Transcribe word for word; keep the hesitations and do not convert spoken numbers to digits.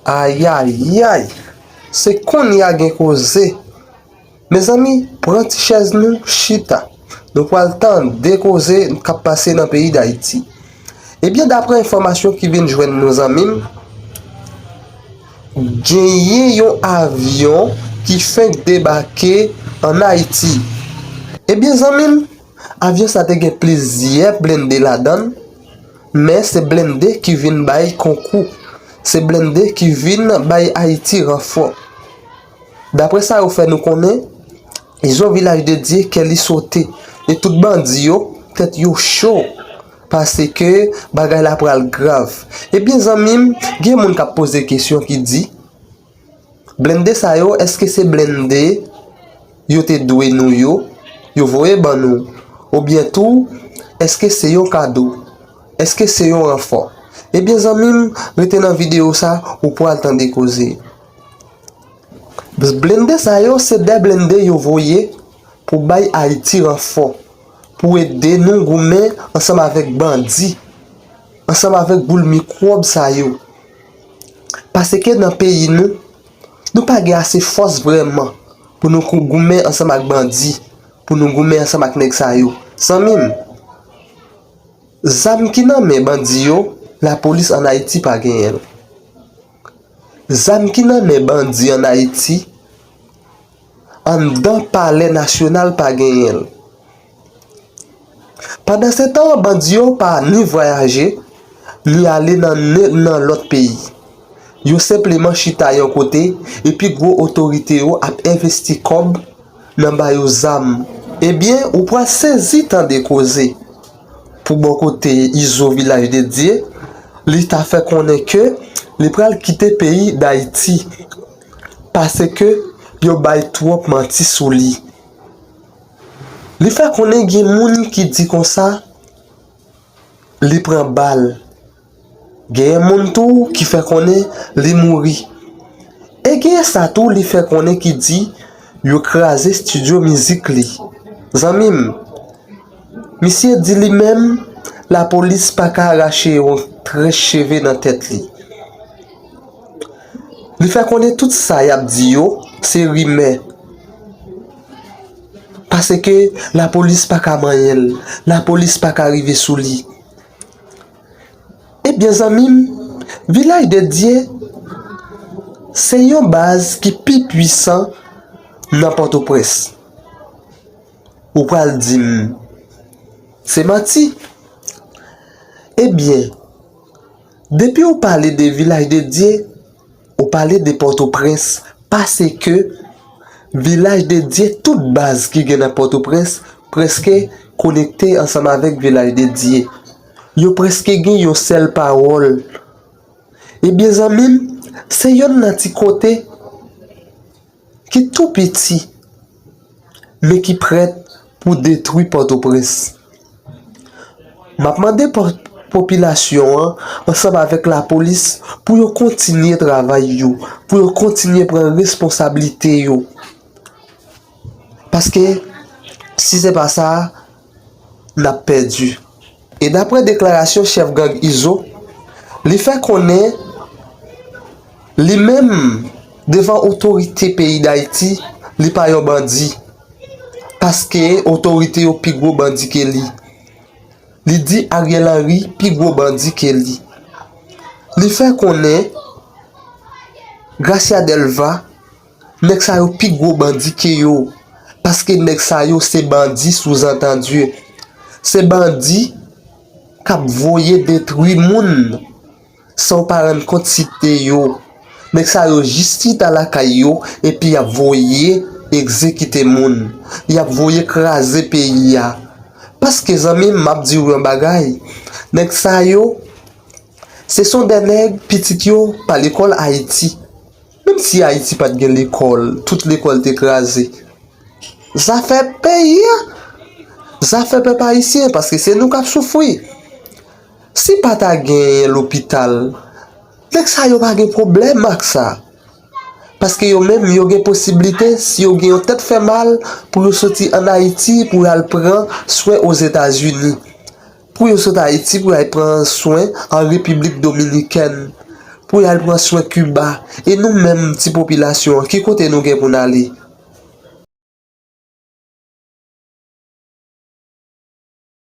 Ayayay! Se kounye a gen koze. Mezanmi, pran ti chèz nou, chita. Nou pral tande koze k ap pase nan peyi Dayiti. Ebyen, daprè enfòmasyon ki vin jwenn nou, zanmi m, genyen yon avyon ki fenk debake ann Ayiti. Ebyen, zanmi m, avyon sa te gen plizyè blende ladan l, men se blende ki vin bay konkou. Se blende ki vin bay Ayiti ranfò. Daprè sa yo fè nou konnen, Izo Vilaj de Dye kè li sote, e tout bandi yo, tèt yo cho, paske bagay la pral grav. Ebyen, zanmi m, gen moun k ap poze kesyon ki di, blende sa yo, èske se blende yo te dwe nou yo, yo voye ban nou? Oubyen tou, èske se yon kado? Èske se yon ranfò? Ebyen, zanmi m, rete nan videyo sa, ou pral tande koze. Blende sa yo, se de blende yo voye pou bay Ayiti ranfò, pou ede nou goumen ansanm avèk bandi, ansanm avèk boul mikwòb sa yo. Paske nan peyi nou, nou pa gen ase fòs vrèman pou nou kou-, goumen ansanm ak bandi, pou nou goumen ansanm ak nèg sa yo. Zanmi m, zam ki nan men bandi yo, lapolis ann Ayiti pa genyen l. Zam ki nan men bandi ann Ayiti, anndan Palè Nasyonal pa genyen l. Pandansetan, bandi yo pa ni vwayaje, ni ale nan, nan lòt peyi. Yo senpleman chita yon kote, epi gwo otorite yo ap envesti kòb nan ba yo zam. Ebyen, ou pral sezi tande koze. Pou bò kote Izo Vilaj de Dye, li ta fè konnen ke li pral kite peyi Dayiti, paske yo bay twòp manti sou li. Li fè konnen gen moun ki di konsa, li pran bal. Genyen moun tou ki fè konnen li mouri. E genyen sa tou li fè konnen ki di yo kraze estidyo mizik li. Zanmi m, misye di li menm, lapolis pa ka rache yon trèch cheve nan tèt li. Li fè konnen tout sa y ap di yo, se rimè. Paske lapolis pa ka manyen l, lapolis pa ka rive sou li. Ebyen, zanmi m, Vilaj de Dye se yon baz ki pi pwisan nan Pòtoprens. Ou pral di m, se manti. Ebyen, depi w pale de Vilaj de Dye, ou pale de Pòtoprens, paske Vilaj de Dye, tout baz ki gen nan Pòtoprens, prèske konekte ansanm avèk Vilaj de Dye. Yo prèske gen yon sèl pawòl. Ebyen, zanmi m, se yonn nan ti kote ki tou piti, men ki prèt pou detwi Pòtoprens. M ap mande po-, popilasyon an, ansanm avèk lapolis, pou yo kontinye travay yo, pou yo kontinye pran responsablite yo. Paske, si se pa sa, n ap pèdi. E daprè deklarasyon chèf gang Izo, li fè konnen li menm, devan otorite peyi Dayiti, li pa yon bandi. Paske otorite yo pi gwo bandi ke li. Li di Ariel Henry pi gwo bandi ke li. Li fè konnen Gracia Delva, nèg sa yo pi gwo bandi ke yo. Paske nèg sa yo se bandi souzantandi. Se bandi k ap voye detwi moun san w pa rann kont si te yo. Nèg sa yo jis chita lakay yo epi y ap voye egzekite moun. Y ap voye kraze peyi a. Paske, zanmi m, m ap di w yon bagay. Nèg sa yo, se son de nèg pitit yo pa lekòl Ayiti. Menm si Ayiti pa t gen lekòl, tout lekòl te kraze. Zafè peyi a, zafè pèp ayisyen, paske se nou k ap soufri. Si pa ta gen lopital, nèg sa yo pa gen pwoblèm ak sa. Paske yo menm, yo gen posiblite, si yo gen yon tèt fè mal, pou yo soti ann Ayiti, pou y al pran swen Ozetazini. Pou yo sot Ayiti, pou y al pran swen an Repiblik Dominikèn. pou y al pran swen Kiba. E nou menm, ti popilasyon an, ki kote nou gen pou n ale?